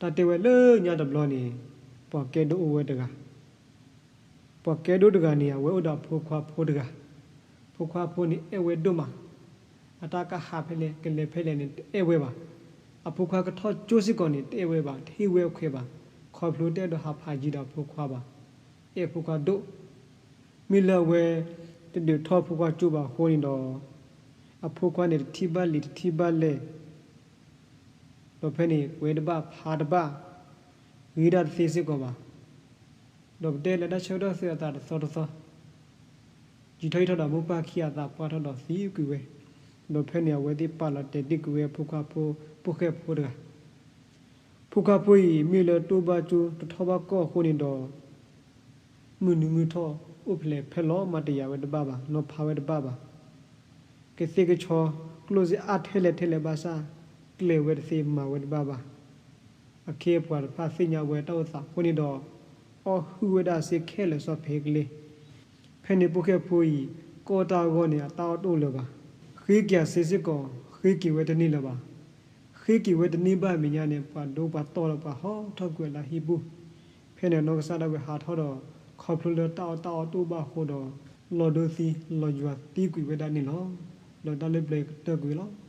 တၢ်တဲဝဲလၢညါတဘျီန့ၣ် ပှၤကဲဒိၣ်အိၣ်ဝဲတဂၤ, ပှၤကဲဒိၣ်တဂၤန့ၣ် အဝဲအိၣ်ဒီးအဖိခွါဖိတဂၤ, ဖိခွါဖိန့ၣ်အဲၣ်ဝဲဒိၣ်မး, အတၢ်ကဟးဖဲလဲၣ်ကလဲၤဖဲလဲၣ်န့ၣ် တအဲၣ်ဝဲဘၣ်, အဖိခွါကထီၣ်ကၠိစ့ၢ်ကီးန့ၣ် တအဲၣ်ဝဲဘၣ်, တဟ့ၣ်ဝဲအခွဲးဘၣ်, ခီဖျိတအဲၣ်ဒိးဟးဖးယံၤဒီးအဖိခွါဘၣ်, အဲၣ်အဖိခွါဒိၣ်, မ့ၢ်လၢအဝဲ တဒုးထီၣ်ဖိခွါကၠိဘၣ်အဃိန့ၣ်ဒီး အဖိခွါန့ၣ်တထံၣ်ဘၣ်လံာ်တထံၣ်ဘၣ်လဲၢ်, ဒီးဖဲန့ၣ်ဝဲတဘၣ်ဖးတဘၣ်, ဂ့ၤဒၣ်တသ့စ့ၢ်ကီးဘၣ်, ဒီးပတဲလၢတၢ်ဆၢကတီၢ်သုးအသးတသီတသီ, ယံာ်ထီၣ်ယံာ်ထီၣ်ဒီးမိၢ်ပၢ်ခံဂၤအသးပှၢ်ထီၣ်ဒီးသံကွံာ်ဝဲ, ဒီးဖဲန့ၣ်အဝဲသ့ၣ်ပာ်လီၤတဲာ်တ့ၢ်ကွံာ်ဝဲအဖိခွါဖိ ဖိၣ်ဃဲဖိတဂၤ ဖိခွါဖိအံၤ မ့ၢ်လၢတအိၣ်ဘၣ်ကၠိတထီၣ်ဘၣ်ကီၢ်အဃိန့ၣ်ဒီး မုၢ်နံၤမုၢ်ထီၣ်အိၣ်ဖျဲၣ်ဖဲလီၤမၤတယာ်ဝဲတဘၣ်ဘၣ်, နီၤဖးဝဲတဘၣ်ဘၣ်, ကသ့ၣ်ကဆီကျိၣ်စ့အါထဲလဲၣ်ထဲလဲၣ်ဘၣ်ဆၣ် ကျဲၤဝဲတသ့မၤဝဲတဘၣ်ဘၣ်, အခ့အပှၤတဖၣ်သ့ၣ်ညါဝဲတၢ်အိၣ်သးအဃိန့ၣ်ဒီး အီၣ်ဟုၣ်ဝဲဒၣ်စ့ခဲလၢာ်ဆီဖဲကလ့, ဖဲန့ၣ်ဖိၣ်ဃဲဖိအံၤ ကအီၣ်တၢ်အဂီၢ်န့ၣ် အတၢ်အီၣ်တအိၣ်လၢၤဘၣ်, ဃ့က့ၤအစ့စ့ၢ်ကီး ဃ့က့ၤဝဲတန့ၢ်လၢၤဘၣ်, ဃ့က့ၤဝဲတန့ၢ်ဘၣ်အမဲာ်ညါန့ၣ် ပှၤဒိပှၤတီၢ်လၢပှၤဟီထီၣ်ကွံာ်အလၢဟံၣ်ပူၤ, ဖဲန့ၣ်အနီၢ်ကစၢ်ဒၣ်ဝဲဟးထီၣ်ဒီး ခီဖျိလၢတၢ်အီၣ်တၢ်အီတအိၣ်ဘၣ်အဃိဒီး လီၤဒိသံလီၤယွၤသံကွံာ်ဝဲဒၣ်န့ၣ်လီၤ. ဒီးတၢ်လၢပျၢၤကတၢၢ်ကွံာ်လီၤ.